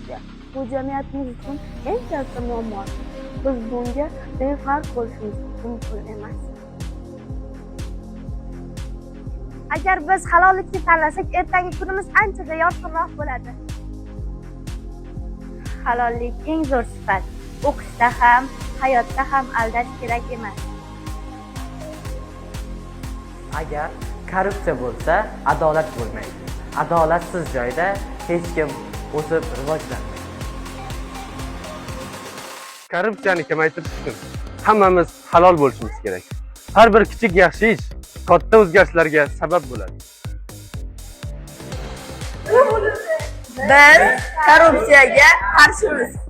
Korrupsiya bu jamiyatimiz uchun eng katta muammo. Biz bunga befarq bo'lishimiz mumkin emas. Agar biz halollikni tanlasak, ertangi kunimiz anchaga yorqinroq bo'ladi. Halollik eng zo'r sifat. O'qishda ham, hayotda ham aldash kerak emas. Agar korrupsiya bo'lsa, adolat bo'lmaydi. Adolatsiz joyda hech kim o'sib rivojlanmaydi. Korrupsiyani kamaytirish uchun hammamiz halol bo'lishimiz kerak. Har bir kichik yaxshi ish katta o'zgarishlarga sabab bo'ladi. Biz korrupsiyaga qarshimiz.